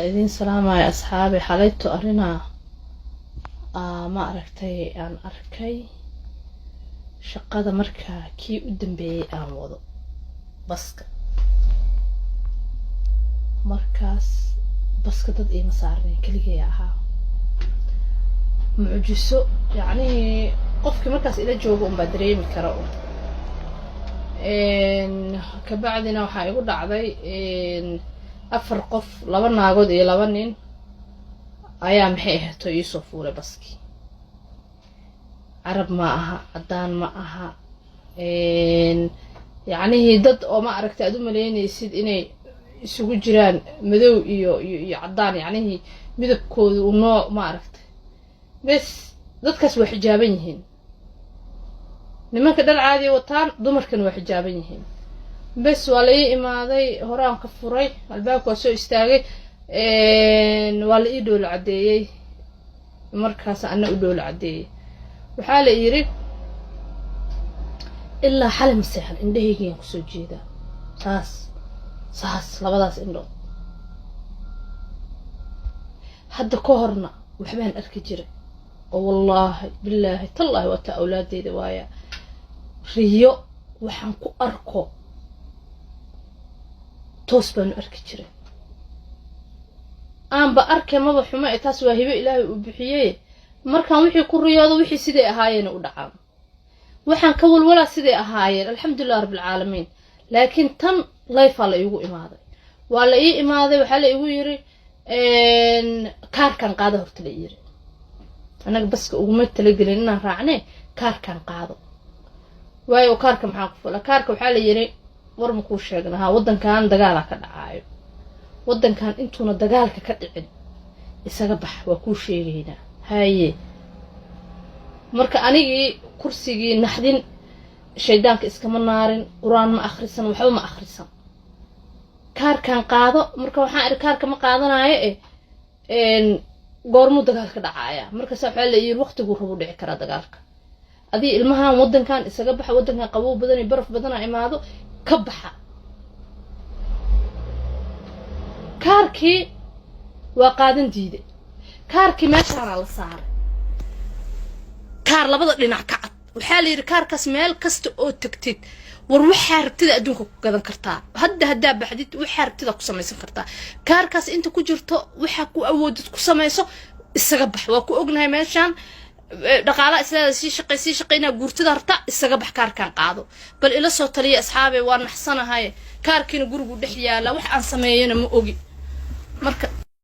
Idiin salaamaya asxaabi. Xalayto arrinaa ma aragtay aan arkay shaqada markaa kii u dambeeyey aan wado baska. Markaas baska dad iima saarnayn, keligay ahaa. Mucjiso, yacnihii qofkii markaas ila jooga unbaa dareemi kara un. Kabacdina waxaa igu dhacday afar qof, laba naagood iyo laba nin ayaa, maxay ahayto, iisoo fuulay baskii. Carab ma aha, caddaan ma aha, yacnihii dad oo ma aragtay aad u malaynaysid inay isugu jiraan madow iyo caddaan, yacnihii midabkooda u noo ma aragtay. Bes dadkaas waa xijaaban yihiin, nimanka dhar caadiya wataan, dumarkana waa xijaaban yihiin. Bes waa la ii imaaday, horaan ka furay albaabka, waa soo istaagay, waa la ii dhoolo caddeeyey. Markaas ana u dhoolo caddeeyey. Waxaa la yidhi ilaa xalay ma seexan, indhahaygayaan kusoo jeedaa, saas saas labadaas indhood. Hadda ka horna waxbaan arki jiray oo wallaahi bilaahi tallaahi waataa awlaadeyda waaya riyo waxaan ku arko toos baanu arki jiray. Aanba arkay maba xumo e, taas waa hibo Ilaahay uu bixiyey. Markaan wixii ku riyoodo, wixii siday ahaayeen u dhacaan, waxaan ka walwalaa siday ahaayeen, alxamdulilah rabbilcaalamiin. Laakiin tan layfaa la iigu imaaday, waa la ii imaaday. Waxaa la igu yiri kaarkan qaado. Horta la yiri annaga baska uguma talagelin inaan raacne, kaarkan qaado. Waayo, kaarka maxaa ku fula? Kaarka waxaa la yiri, war ma kuu sheegnahaa, waddankan dagaalaa ka dhacaayo, waddankan intuuna dagaalka ka dhicin isaga bax, waa kuu sheegaynaa. Haye, marka anigii kursigii naxdin, shaydaanka iskama naarin, Qur-aan ma akhrisan, waxba ma akhrisan. Kaarkan qaado. Marka waxaan iri kaarka ma qaadanaayo eh, goormuu dagaalka dhacaaya? Markaas waxaa la yiri waqtiguu rabu dhici karaa dagaalka, adii ilmahan waddankan isaga baxa, waddankan qabow badan iyo baraf badana imaado, ka baxa. Kaarkii waa qaadan diiday. Kaarkii meeshaana la saaray, kaar labada dhinac ka cad. Waxaa la yidhi kaarkaas meel kasta oo tagtid, war waxaa rabtida adduunka ku gadan kartaa. Hadda haddaa baxdid, waxaa rabtida ku samaysan kartaa. Kaarkaas inta ku jirto waxaa ku awoodid ku samayso, isaga bax. Waa ku ognahay meeshaan dhaqaalaha islaada, sii shaqay, sii shaqaynaa, guurtada rabta, isaga bax, kaarkaan qaado. Bal ila soo taliya asxaabe, waa naxsanahay, kaarkiina gurigu dhex yaala, wax aan sameeyana ma ogi. Marka